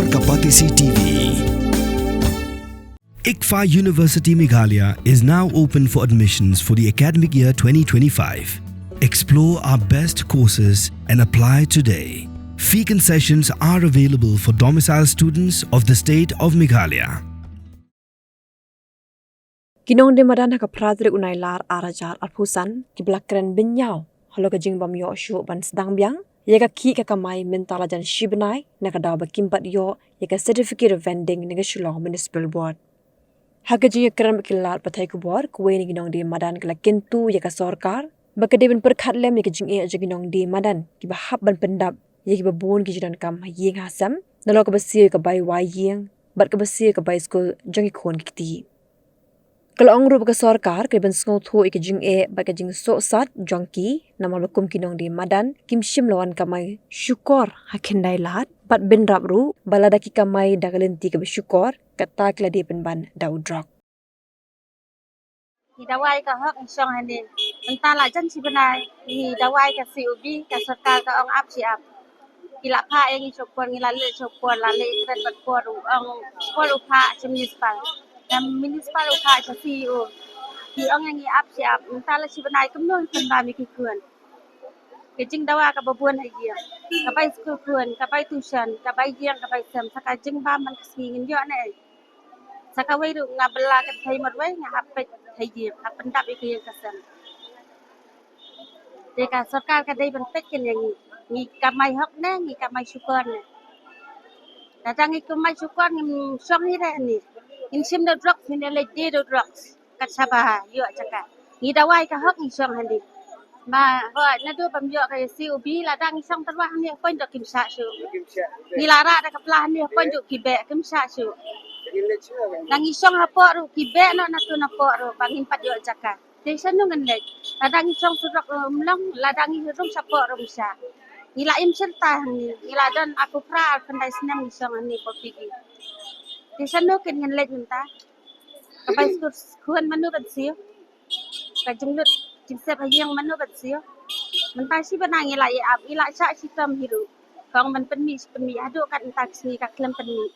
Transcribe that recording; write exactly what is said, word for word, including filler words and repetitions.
Kapatisi T V. ICFAI University Meghalaya is now open for admissions for the academic year twenty twenty-five. Explore our best courses and apply today. Fee concessions are available for domicile students of the state of Meghalaya. Ki nongdie madan ha ka phra tarik u Nailar ar hajar arphew san kiba la kren bynñiaw halor ka jingbym ïoh shuh ban sdang biang ïa ka khih ka kamai mynta la jan shi bnai na ka daw ba kim pat ïoh ïa ka certificate of vending na ka Shillong Municipal Board. Ha ka jingïakren bad ki lad pathai khubor, kawei na ki nongdie madan ka la kyntu ïa ka sorkar ba ka dei ban pyrkhat lem ïa ka jingeh jong ki nongdie madan kiba hap ban pyndap ïa kiba bun ki jingdonkam ha ïing ha sem, nalor kaba siew ïa ka bai wai ïing bad kaba siew ïa ka bai skul jong ki khun ki kti. Ka la ong ruh ba ka sorkar ka dei ban sngewthuh ïa ka jingeh bad ka jingsohsat jong ki, namar ba kum ki nongdie madan kim shym la wan kamai shukor ha khyndai lad bad bynrap ruh ba lada ki kamai da ka lynti kaba shukor, kata ki la dei pynban da u drok. Ngi dawai ka hok ngi shong hangne. Mynta la jan shi bnai ngi dawai ka C O B, ka sorkar ka ong ap shi ap. Ki la phah ïa ngi sha u por, ngi la leit sha u por, la leit kren bad por, u ong por u phah sha municipal. Na municipal u phah sha C E O. Ki ong ïa ngi ap shi ap. Mynta la shi bnai kumno ngi pynbam ïa ki khun. Ka jingdawa kaba bun ha ïing. Ka bai skul khun, ka bai tuition, ka bai ïing, ka bai sem. Sa ka jingbam man ka sngi ngin ïoh ne ei. Sa kawei ruh nga bylla kynthei marwei nga hap peit ha ïing, hap pyndap ïa ka ïing ka sem. Te ka sorkar ka dei ban peit kane ïa ngi. Ngi kamai hok ne, ngi kamai shukor ne. Lada ngi kamai shukor ngim shong hi re hangne. Ngin shim da u drugs, ngin leit die da u drugs. Kat shaba ïoh jaka. Ngi dawai ka hok ngi shong hangne. Ma hooid naduh bym ïoh ka C O B, lada ngi shong tyrwa hangne hapoh doh kim shah shuh. Ngi la rah da ka pla hangne hapoh doh ki beh kim shah shuh. Lada ngi shong hapoh ruh ki beh noh na tu na poh ruh ba ngim pat ïoh jaka. Te shano ngin leit? Lada ngi shong surok ruh um long, lada ngi rung shapoh ruh um shah. Ngi la im shirta hangne, ngi la don arphew phra arphew khyndai snem ngi shong hangne hapoh P G. Te shano kin ngin leit mynta? Ka bai skul khun mano ban siew? Ka jinglut jingsep ha ïing mano ban siew? Mynta shi bnai ngi la ïa ap, ngi la shah shitom hi ruh. Ka ong ban pynmih shi pynmih haduh kat mynta ka sngi ka khlem pynmih.